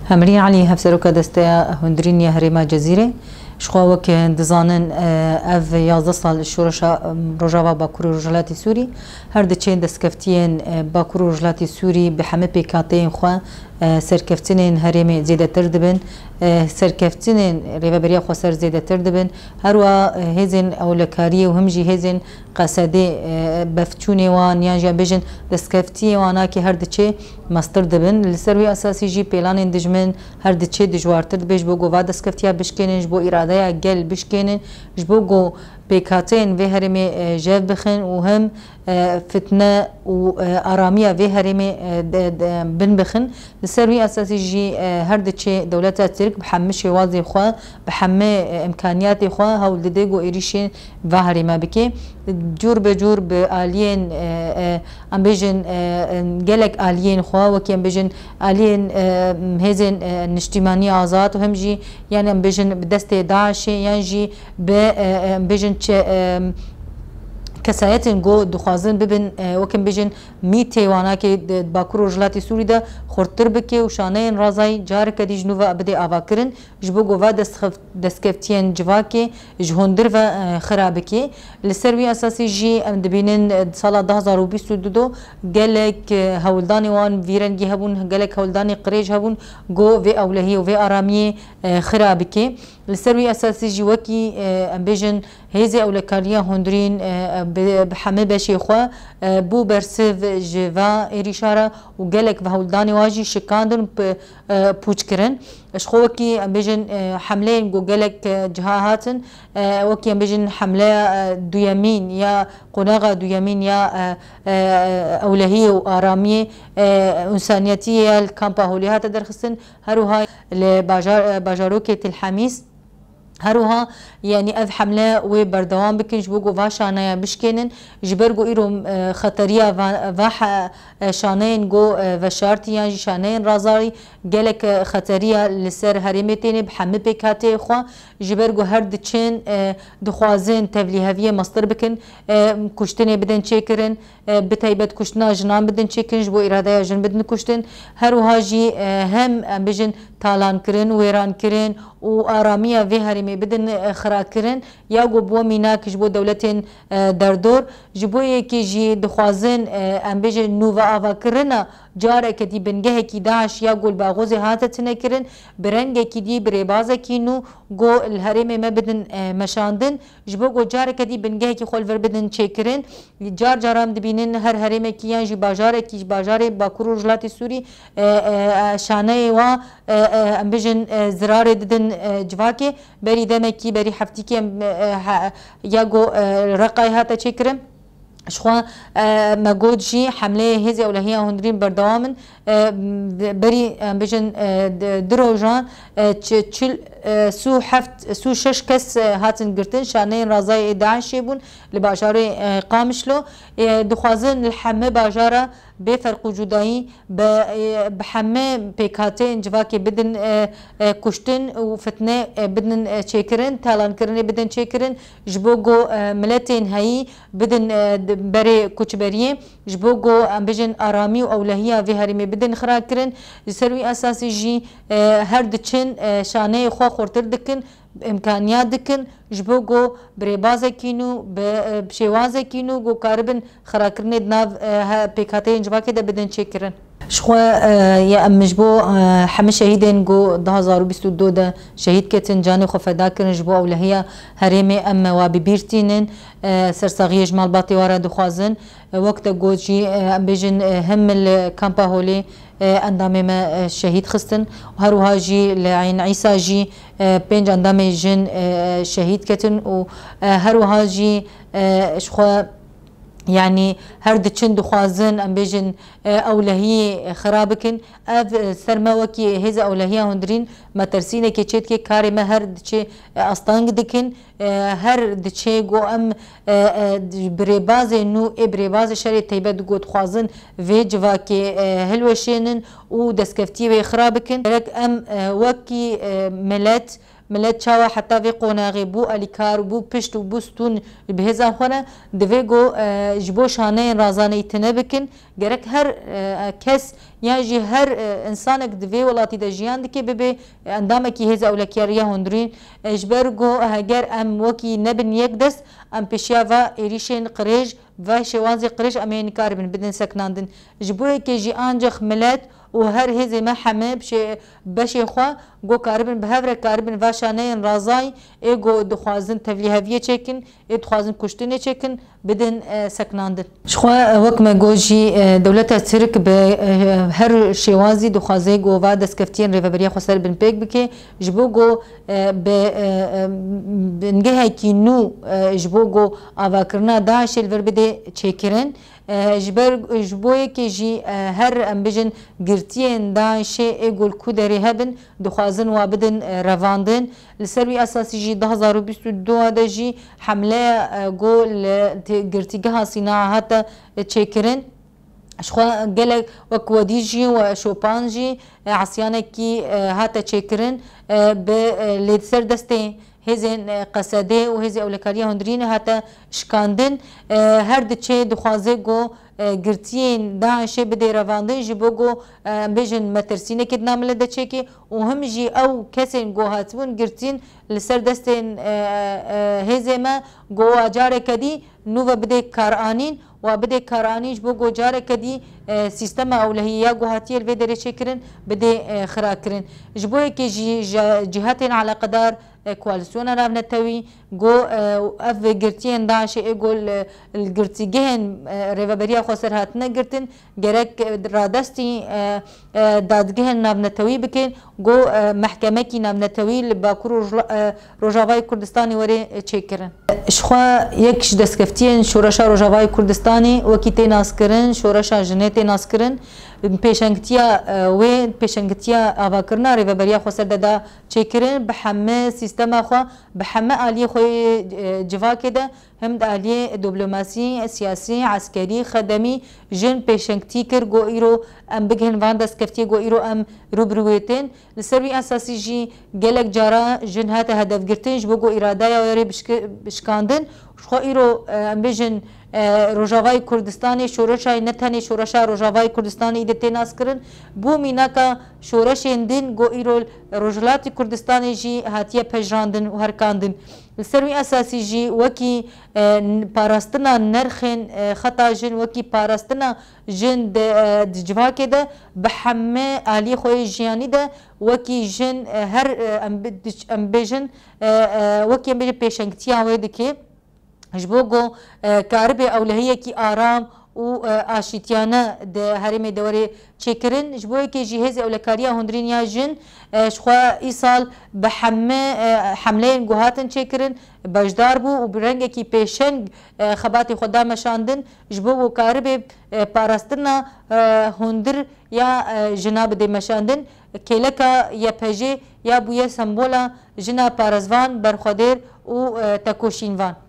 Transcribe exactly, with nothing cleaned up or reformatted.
Hemirî Elî, Hevseroka Desteya Hundirîn ya Herêma Cezîrê, ji xwe wek dizanin, e, ev yazdeh sal şoreşa, em, Rojava Bakur û Rojhilatê Sûrî her diçe destkeftiyên, e, Bakur û Rojhilatê Sûrî bi hemî pêkhateyên xwe, e, serkeftinên herêmê zêdetir dibin, e, serkeftinên Rêveberiya Xweser zêdetir dibin. Her wiha, e, hêzên ewlekariyê û him jî hêzên Qesedê, e, bevçûnê wan yan jî em bêjin destkeftiyê wan a ki her diçe mestir dibin. Li ser wî esasî jî pêlanên dijmin her diçe dijwartir dibe ji bo ku va destkeftiya bişkênin, ji bo îradeya gel bişkênin, ji bo ku pêkhateyên vê herêmê, e, jev bixin û him, e, fitne û, e, aramiya vê herêmê, e, de, de, bin bixin. Li ser wî esasî jî, e, her diçe dewleta Tirk bi hemî şêwazê xwe, bi hemî, e, îmkaniyatê xwe hewl dide ku êrîşên va herême bike. Cûr be cûr bi aliyên, e, e, em bêjin, e, e, gelek aliyên xwe, wekî em bêjin aliyên, e, hêzên, e, niştîmanî azad û hem jî, yani em bêjin bi destê DAIŞê yan jî bi, e, e, em bêjin çi, e, kesayetên ku dixwazin bibin, e, wek em bêjin mîtê wan a ki di Bakur û Rojhilatê Sûrî de xurttir bike û şaneyên razayî careke dî ji nû ve bide avakirin, ji bo ku va destxef-, destkeftiyên civakê ji hundir ve, e, xira bike. Li ser wî esasî jî em dibînin, e, di sala du hazar û bîst û du de gelek, e, hewldanê wan vî rengî hebûn, gelek hewldanê qirêj hebûn ku vê ewlehiyê û vê aramiyê, e, xira bike. Li ser wî esasî jî wekî, e, em bêjin hêzê ewlekariya hundirîn, e, bi, bi hemî beşê xwe, e, bû bersiv ji va êrîşa re û gelek ve hewldanê wan jî şikandin û pi-, e, pûç kirin. Ji xwe wekî em bêjin, e, hemleyên ku gelek, e, ciha hatin, e, wekî em bêjin hemleya, e, duyemîn ya qonaxa duyemîn ya, e, e, ewlehiyê û aramiyê, e, însaniyetiyê ya li kampa Holê hate derxistin. Her wiha li bajar, e, bajarokê Til Hemîs. Her wiha, yani ev hemle wê berdewam bikin ji bo ku va şaneya bişkênin. Ji ber ku îro, e, xeteriya va, va he-, e, şaneyên ku, e, veşartî yan jî şaneyên razayî gelek, e, xeteriya li ser herêmê têne bi hemî pêkhateyê xwe. Ji ber ku her diçin, e, dixwazin tevlîheviyê mestir bikin, e, kuştinê bidin çêkirin, e, bi taybet kuştina jinan bidin çêkirin, ji bo îradeya jin bidin kuştin. Her wiha jî, e, hem em bêjin talankirin, wêrankirin û aramiya vê herêmê bidin, e, xirakirin. Ya ku bi we mînak ji bo dewletên, e, derdor, ji bo yekê jî dixwazin, e, em bêjin nûveavakirina careke dî bingehekî DAIŞ ya ku li Baxozê hate tune kirin, bi rengekî dî, bi rêbazekî nû ku li herêmê me bidin, e, meşandin, ji bo ku careke dî bingehekî xwe li vir bidin çêkirin. Car caran dibînin her herêmekî yan jî bajarekî ji bajarê Bakur û Rojhilatê Sûrî, e, e, e, şaneyê wa, e, e, em bêjin, e, zirarê didin, e, civakê. Berî demekî, berî heftîkê em, e, e, he-, ya ku, e, Reqayê hate çêkirin. Ji xwe, e, me got jî hemleyê hêzê ewlehiya hundirîn berdewam in. E, berî, em bêjin, e, di, du rojan, e, çi-, çil, e, sî û heft, sî û şeş kes, e, hatin girtin. Şaneyên razayê ê DAIŞê bûn li bajarê, e, Qamişlo. E, dixwazin li hemî bajara bê ferq û cudayî bi, e, bi hemî pêkhateyên civakê bidin, e, e, kuştin û fitne, e, bidin, e, çêkirin, talankirinê bidin çêkirin, ji bo ku, e, miletên heyî bidin, e, di-, berê koçberiyê, ji bo ku, em bêjin, aramî û ewlehiya vê herêmê bidin xirakirin. Ji ser wî esasî jî, e, her diçin, e, şaneyê xwe xurtir dikin, îmkaniya dikin, ji bo ku bi rêbazekî nû, bi, e, bi şêwazekî nû ku karibin xirakirinê di nav, e, he-, pêkhateyên civakê de bidin çêkirin. Ji xwe, e, ya em ji bo, e, hemî şehîdên ku du hazar û bîst û du de şehîd ketin, canê xwe feda kirin ji bo ewlehiya herêmê, em wa bi bîr tînin, e, sersaxiyê ji malbatê wa re dixwazin. E, wek te got jî, e, em bêjin, e, him li kampa Holê, e, endamê me, e, şehîd xistin û her wiha jî li Eyn Îsa jî, e, pênc endamê jin, e, şehîd ketin û, e, her wiha jî, e, ji xwe, yanî her diçin dixwazin, em bêjin, e, ewlehiyê xira bikin. Ev, e, ser me wekî hêza ewlehiya hundirîn metirsînekê çêdike, karê me her diçe, e, asteng dikin. E, her diçe ku em, e, e, bi rêbazê nû ê bi rêbazê şerê teybet ku dixwazin vê civakê, e, hilweşênin û destkeftiyê wê xira bikin. Gerek em, e, wekî, e, milet Milet çawa heta vê qonaxê bû alîkar, bû pişt û bû stûn bi hêza xwe re, divê ku, e, ji bo şaneyên razaneyî tune bikin, gerek her, e, kes yan jî her, e, insanek di vê welatî de jiyan dike bibe endamekî hêza ewlekariya hundirîn. E, ji ber ku heger em wekî nebin yek dest, em pêşiya va êrîşên qirêj, va şêwazê qirêj em ê nikaribin bidin seknandin. Ji bo yekê jî ancax milet û her hêzê me heme bi şê-, beşê xwe ku karibin bi hev re karibin va şaneyên razayî ê ku dixwazin tevlîheviyê çêkin, ê dixwazin kuştinê çêkin, bidin, e, seknandin. Ji xwe, e, wek me got jî, e, dewleta Tirk bi, e, her şêwazî dixwaze ku va destkeftiyên Rêveberiya Xweser binpêk bike, ji bo ku, e, bi, e, e, bingehekî nû, e, ji bo ku avakirina DAIŞê li vir bide çêkirin. E, ji ber, ji bo yekê jî, e, her, em bijin, girtiyên DAIŞê ê ku li ku derê hebin, dixwazin wa bidin, e, revandin. Li ser wî esasî jî du hazar û bîst û du de jî hemleya, e, ku li ti-, girtîgeha Sînaa hate, e, çêkirin. Ji xwe gelek wek wedî jî û şopan jî, e, esiyanekî, e, hate çêkirin, e, bi, e, lê di ser destê hêzên, e, Qesedê û hêzê ewlekariya hundirînê hate şikandin. E, her diçe dixwaze ku, e, girtiyên DAIŞê bidê revandin, ji bo ku, e, em bêjin metirsînekê di nav milet de çêke û him jî ew kesên ku hatibûn girtin li ser destên, e, e, hêzê me, ku wa careke dî nû ve bidê karanîn, wa bidê karanîn ji bo ku careke dî, e, sîstema ewlehiyê ya ku hatiye li vê derê çêkirin bidê, e, xirakirin. Ji bo yekê jî ji cîhatên eleqedar, e, koalîsyona navnetewî, ku, e, ev girtiyên DAIŞê ê ku li, li girtîgehên, e, Rêveberiya Xweser hatine girtin, gerek, e, radestî, e, e, dadgehên navnetewî bikin, ku, e, mehkemekî navnetewî li Bakur û Rojla-, e, Rojavayê Kurdistanê were, e, çêkirin. Ji xwe yek ji destkeftiyên Şoreşa Rojavayê Kurdistanê wekî tê naskirin, Şoreşa Jinê tê naskirin, pêşengtiya, e, wê, pêşengtiya avakirina Rêveberiya Xweser de da çêkirin, bi heme sîstema xwe, bi heme aliyê xwe yê, e, civakê de, him di aliyê diplomasî, siyasî, eskerî, xedemî jin pêşengtî kir, got, îro em bigihin van destkeftiyê, got, îro em rû bi rû wê tên. Li ser wî esasî jî gelek cara jin hate hedefgirtin, ji bo ku îradeya wê rê bişki-, bişkandin. Ji xwe îro, e, em bêjin, e, Rojavayê Kurdistanê, şoreşa ne tenê şoreşa Rojavayê Kurdistanê îdî tê naskirin. Bû mînaka şoreşên din ku îro li Rojhilatê Kurdistanê jî hatiye pejirandin û herkandin. Li ser wî esasî jî wekî, e, n-, parastina nerxên, e, xeta jin, wekî parastina jin di, e, di civakê de bi heme aliyê xwe yê jiyanî de wekî jin, e, her, e, em bi-, diç-, em bêjin, e, e, wekî em bêjin pêşengtiya wê dike. Ji bo ku, e, karibe ewlehiyekî aram û, e, aşîtiyane di herêmê de were çêkirin. Ji bo yekê jî hêzê ewlekariya hundirîn ya jin, e, ji xwe îsal bi heme, e, hemleyên ku hatin çêkirin beşdar bû û bi rengekî pêşeng, e, xebatê xwe da meşandin. Ji bo ku karibe, e, parastina, e, hundir ya, e, jina bide meşandin. Kêleka Y P J ya bûye sembola jina parezvan, berxwedêr û, e, tekoşînvan.